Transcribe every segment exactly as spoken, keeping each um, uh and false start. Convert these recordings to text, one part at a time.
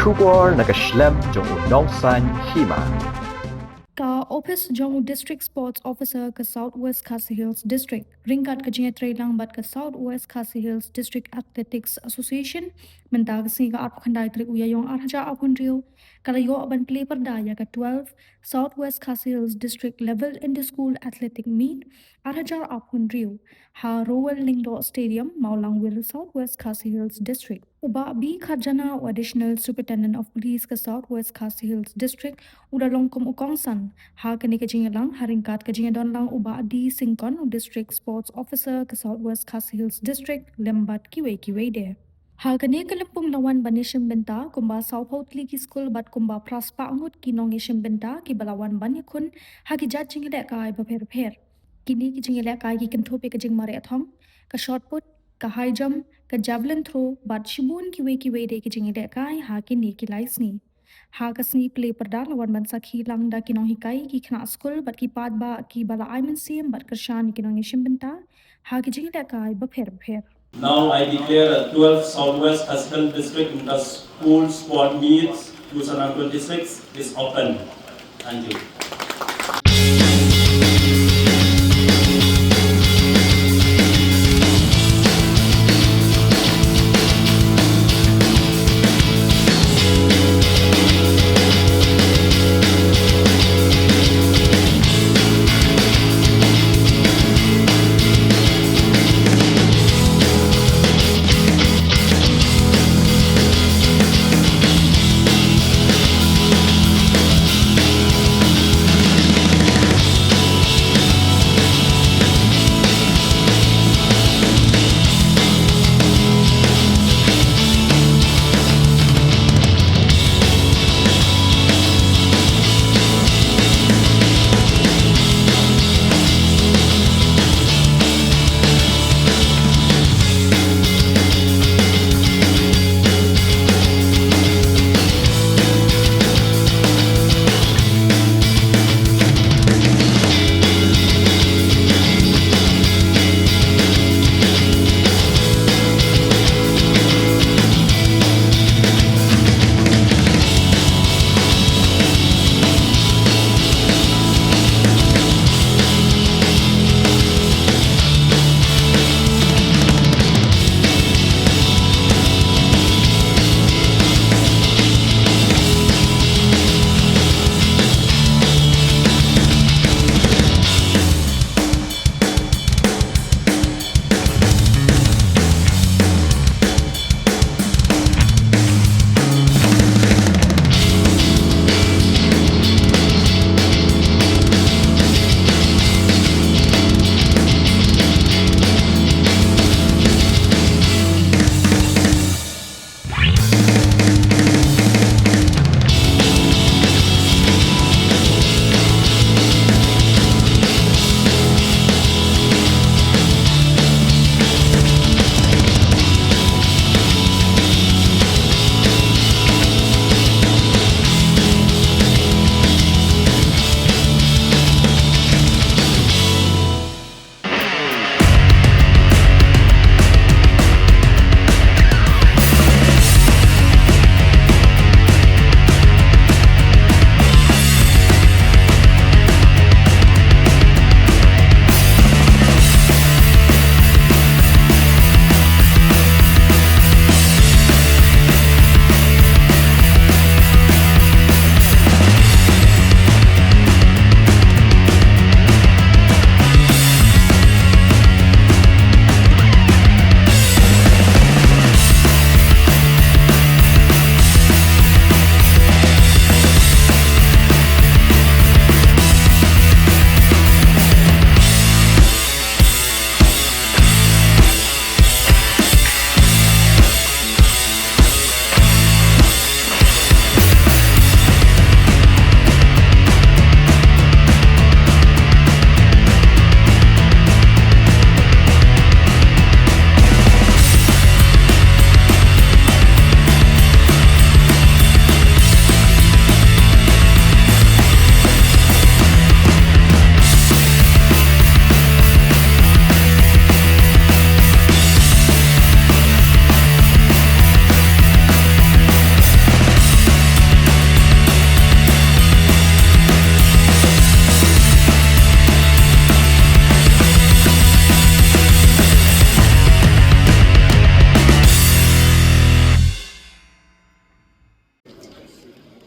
Khubor na ka shlem jong u nongsaiñ hima. Ka ophis jong u District Sports Officer ka South West Khasi Hills District ryngkat ka jingïatreilang bad ka South West Khasi Hills District Athletics Association mynta ka sngi ka arphew khyndai tarik u Ïaïong arhajar arphew hynriew ka la ïoh ban plie pyrda ïa ka twelve South West Khasi Hills District Level Inter-School Athletic Meet arhajar arphew hynriew ha Rowell Lyngdoh Stadium, Mawlangwir, South West Khasi Hills District. U Bah B Kharjana, u Additional Superintendent of Police ka South West Khasi Hills District, u la long kum u kongsan ha kane ka jingïalang ha ryngkat ka jingïadonlang u Bah D Syngkon, u District Sports Officer ka South West Khasi Hills District, lem bad kiwei kiwei de. Ha kane ka lympung la wan ban ïashim bynta kumba sawphew tylli ki skul bad kumba phra spah ngut ki nongïashim bynta kiba la wan ban ïakhun ha ki jait jingïalehkai bapher bapher. Kine ki jingïalehkai ki kynthup ïa ka jingmareh thong, ka shot put, ka high jump, ka javelin throw bad shibun kiwei kiwei de ki jingïalehkai ha kine ki lai sngi. Ha ka sngi plie pyrda la wan ban sakhi lang da ki nonghikai, ki khynnah skul bad ki paidbah kiba la ai mynsiem bad kyrshan ïa ki nongïashim bynta ha ki jingïalehkai bapher bapher. Now I declare the twelfth South West Khasi Hills District Inter-School Sport Meets two thousand twenty-six is open. Thank you.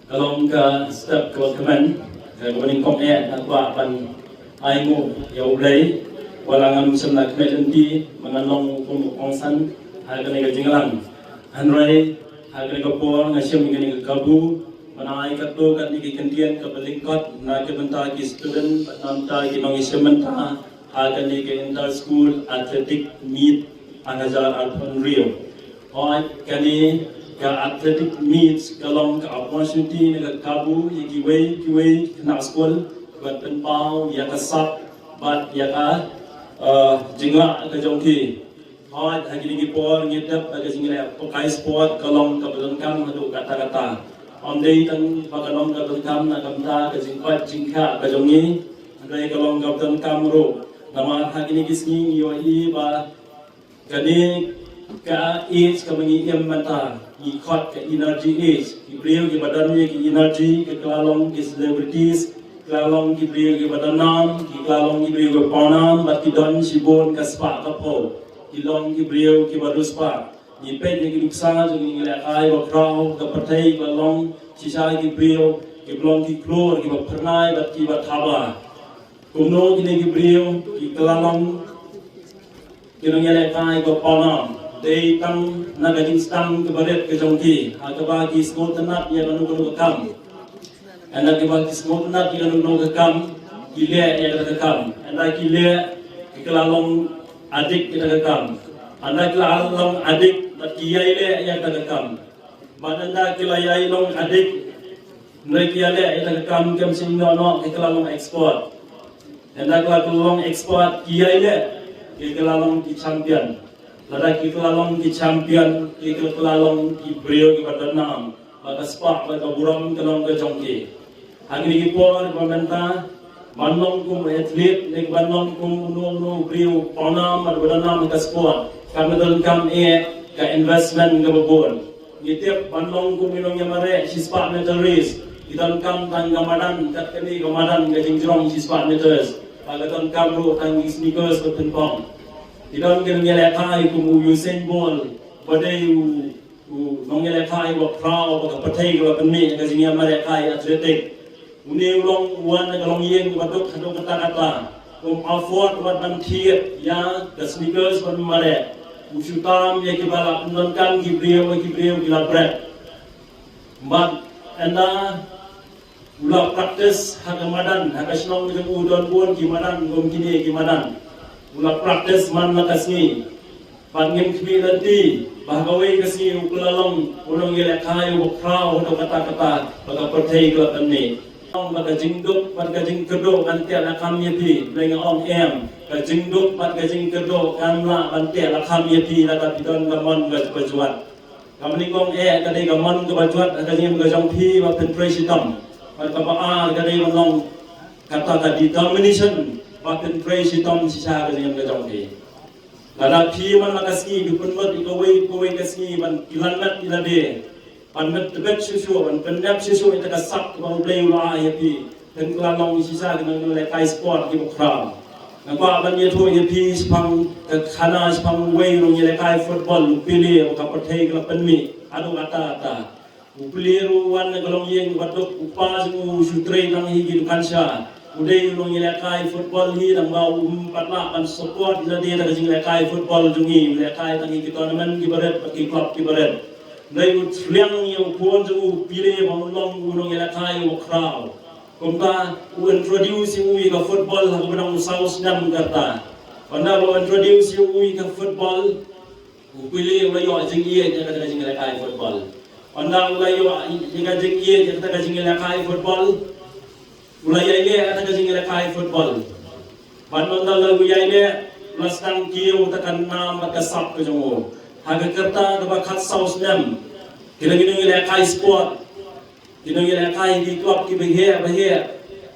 Ka long ka step kaba kmen, kaba nyngkong eh nga kwah ban ai nguh ïa U Blei, wat la ngam shym la khmih lynti, ba ngan long kum u kongsan ha kane ka jingïalang. Hynrei ha kane ka por nga shim kane ka kabu ban ai katto katne ki kyntien kaba lyngkot na ka bynta ki student bad na ka bynta ki nongïashim bynta ha kane ka Inter School Athletic Meet ar hajar arphew hynriew. Hooid, kane ka athletic meet ka long ka opportunity ne ka kabu ïa kiwei kiwei ki khynnah skul ban pynpaw ïa ka sap bad ïa ka, eh, jinglah ka jong ki. Hooid, ha kine ki por ngi tip ba ka jingleh pakai sport ka long kaba donkam haduh katta katta. Ym dei tang ba ka long kaba donkam na ka bynta ka jingkoit jingkhiah ka jong ngi, hynrei ka long kaba donkam ruh. Namar ha kine ki sngi ngi ïohi ba kane ka age kaba ngi im mynta ngi khot ka energy age. Ki briew kiba don ïa ki energy ki la long ki celebrities, ki la long ki briew kiba don nam, ki la long ki briew kiba pawnam, bad ki don shibun ka spah ka phew. Ki long ki briew kiba riewspah. Ngi peit ïa ki nuksa jong ngi, ngi lehkai bakhraw, ka pyrthei ka long shisha ki briew kiba long ki khlur, kiba phyrnai bad kiba thaba. Kumno kine ki briew ki la long ki nongïalehkai ba pawnam? Dei tang na ka jingsdang kaba rit ka jong ki, ha kaba ki sngewtynnat ïa kano kano ka kam. Ynda kiba ki sngewtynnat ïa kano kano ka kam, ki leh ïa kata ka kam. Ynda ki leh, ki la long addict ïa kata ka kam. Ynda ki la long addict, bad ki ïai leh ïa kata ka kam. Bad ynda ki la ïai long addict, hynrei ki ïaleh ïa kata ka kam, kem shym noh noh ki la long expert. Ynda ki la long expert, ki ïai leh, ki la long ki champion. Lada ki la long ki champion, ki la long ki briew kiba don nam, ba ka spah bad ka burom ka long ka jong ki. Ha kine ki por ba mynta, ban long kum u athlete, ne ban long kum uno uno u briew pawnam bad ba don nam ha ka sport, kam donkam eh ka investment kaba bun. Ngi tip ban long kum ki nongïamareh shispah meter race, ki donkam tang ka madan, kat kane ka madan ka jingjrong shispah meters. Ba ka donkam ruh tang ki sneakers ba pynpong. Ki don ki nongïalehkai kum u Usain Bolt, ba dei u u nongïalehkai bakhraw ba ka pyrthei ka la pynmih ka jingïamarehkai athletic. Une u long u wan na ka longïing ba duk haduh katta katta. Um afford wat ban thied ïa ka sneakers ban mareh. U shu tam ïa kiba la pyndonkam ki briew, ki briew ki la bret. Bad ynda u la practice ha ka madan, ha ka shnong jong u don bun ki madan, kum kine ki madan. U la practice man la ka sngi. Bad ngim khmih lynti ba ha kawei ka sngi u la long u nongïalehkai uba khraw haduh katta katta ba ka pyrthei ka la pynmih. Ong ba ka jingduk bad ka jingkyrduh kan teh lakham ïa phi, lei nga ong em. Ka jingduk bad ka jingkyrduh kan lah ban teh lakham ïa phi lada phi don ka mon kaba jwat. Kaba nyngkong eh ka dei ka mon kaba jwat ha ka jingim ka jong phi ba phin trei shitom. Bad kaba ar ka dei ban long kata ka determination ba phin trei shitom shisha ha ka jingim ka jong phi. Lada phi man la ka sngi phi pynmut ïa kawei kawei ka sngi ban pyllait met ïa lade, ban met tbet shuh shuh, ban pynnep shuh shuh ïa ka sap kaba U Blei u la ai ïa phi. Phin kylla long shisha ki nongïalehkai sport kiba khraw. Nga kwah ban ïathuh ïa phi shaphang ka khana shaphang uwei u nongïalehkai football, u Pele, ba ka pyrthei ka la pynmih haduh katta katta. U Pele ruh u wan na ka longïing ba duk, u kpa jong u u shu trei tang hi ki dukan sha. U dei u nongïalehkai football hi, tang ba um pat lah ban support ïa lade da ka jinglehkai football jong ngi, u lehkai tang hi ki tournament kiba rit bad ki club kiba rit. Dei u tliang ïa u khun jong u, u Pele, ba un long u nongïalehkai uba khraw. Kumta u introduce ïa u ïa ka football ha kaba dang u saw snem ka rta. Ynda ba u introduce ïa u ïa ka football, u Pele u la ïoh jingïeit ïa kata ka jingïalehkai football. Ynda u la ïoh ïa ka jingïeit ïa kata ka jingïalehkai football, u la ïaileh ïa kata ka jingïalehkai football. Bad ynda la u ïaileh, u la sdang kiew ïa ka nam bad ka sap ka jong u. Ha ka rta kaba khatsaw snem, ki nongïalehkai sport, ki nongïalehkai ki club kiba heh ba heh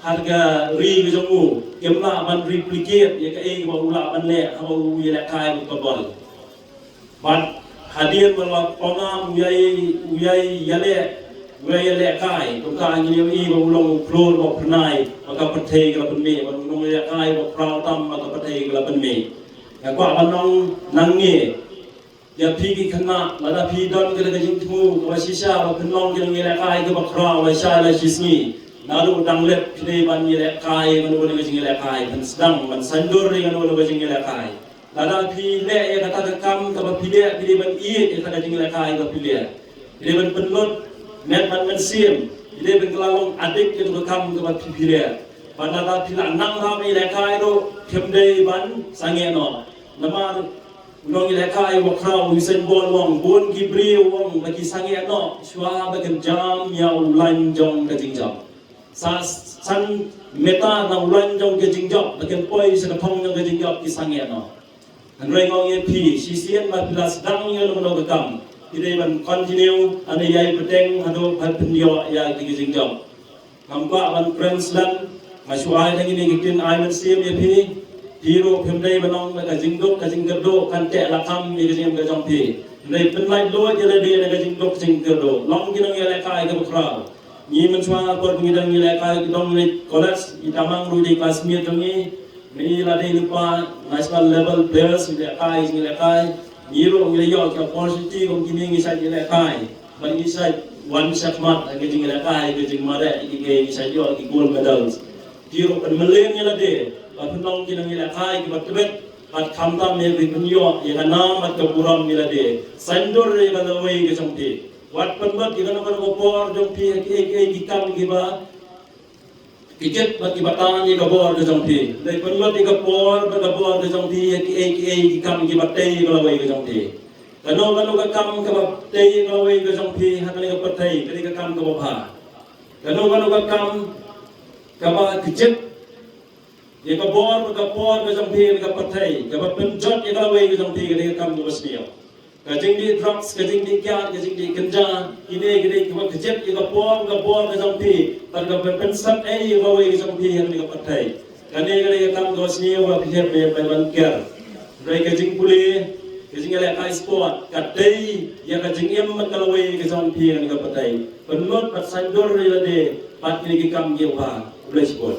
ha ka ri ka jong u, kim lah ban replicate ïa kaei kaba u lah ban leh haba u ïalehkai bad ka bol. Bad hadien ba la pynngam u ïai, u ïai ïaleh, u ïai ïalehkai, kumta ngi ïohi ba u long u khlur ba phyrnai ba ka pyrthei ka la pynmih, bad u nongïalehkai ba khraw tam ba ka pyrthei ka la pynmih. Nga kwah ban ong nangne, Ïa phi ki khynnah, lada phi don kata ka jingthmu kaba shisha ba phin long ki nongïalehkai kiba khraw la shai la shisngi, naduh dang lep phi dei ban ïalehkai, ban wan ka jingïalehkai, ban sdang ban saiñdur ïa kano kano ka jingïalehkai. Lada phi leh ïa kata ka kam kaba phi leh, phi dei ban ïeit ïa kata ka jingïalehkai kaba phi leh. Phi dei ban pynlut met bad mynsiem, phi dei ban kylla long adik ïa kata ka kam kaba phi, phi leh. Bad lada phi la nang ban ïalehkai ruh, phim dei ban sangeh noh. Namar u nongïalehkai uba khraw u Usain Bolt u ong, bun ki briew u ong ba ki sangeh noh shuwa ba kin jam ïa u lain jong ka jingjop. Sa san meter na u lain jong ka jingjop, ba kin poi sha ka thong jong ka jingjop ki sangeh noh. Hynrei nga ong ïa phi, shisien ba phi la sdang ïa kano kano ka kam, phi dei ban continue, hynrei ïai bteng haduh ba phin ïoh ïa ki jingjop. Ngam kwah ban kren slem, nga shu ai tang kine ki ktien ai mynsiem ïa phi. Phi ruh phim dei ban ong ba ka jingduk ka jingkyrduh kan teh lakam ïa ka jingim ka jong phi. Hynrei pynlait lut ïa lade na ka jingduk jingkyrduh. Long ki nongïalehkai kiba khraw. Ngi mynshuwa por ngi dang ïalehkai, ngi dang ïalehkai college, i Tamang ruh i dei classmate jong ngi. Ngi la dei lypa national level players, ngi lehkai, ngi lehkai. Ngi ruh ngi la ïoh ki opportunity kum kine, ngi shait ïalehkai. Bad ngi shait wan shakhmat ha ka jingïalehkai, ka jingmareh, ki, ki, ngi shait ïoh ki gold medals. Phi ruh pynmlien ïa lade ba phin long ki nongïalehkai kiba tbit, bad khamtam ïa phi phin ïoh ïa ka nam bad ka burom ïa lade. Saiñdur ïa ka lawei ka jong phi. Wat pynlut ïa kano kano ka por jong phi ha kiei kiei ki kam kiba kjit bad kiba tan ïa ka bor ka jong phi. Dei pynlut ïa ka por bad ka bor ka jong phi ha kiei kiei ki kam kiba tei ïa ka lawei ka jong phi. Kano kano ka kam kaba tei ïa ka lawei ka jong phi ha kane ka pyrthei, ka dei ka kam kaba bha. Kano kano ka kam kaba kjit ïa ka bor bad ka por ka jong phi ha kane ka pyrthei, kaba pynjot ïa ka lawei ka jong phi, ka dei ka kam kaba sniew. Ka jingdih drugs, ka jingdih kiad, ka jingdih kynja, kine ki dei kiba kjit ïa ka por, ka bor ka jong phi, bad kaba pynsan ei ïa ka lawei ka jong phi ha kane ka pyrthei. Kane ka dei ka kam kaba sniew ba phi hap ban, ban ker. Hynrei ka jingpule, ka jingïalehkai sport, ka tei ïa ka jingim bad ka lawei ka jong phi ha kane ka pyrthei. Pynlut bad saiñdur ïa lade bad kine ki kam kiba bha. Khublei shibun.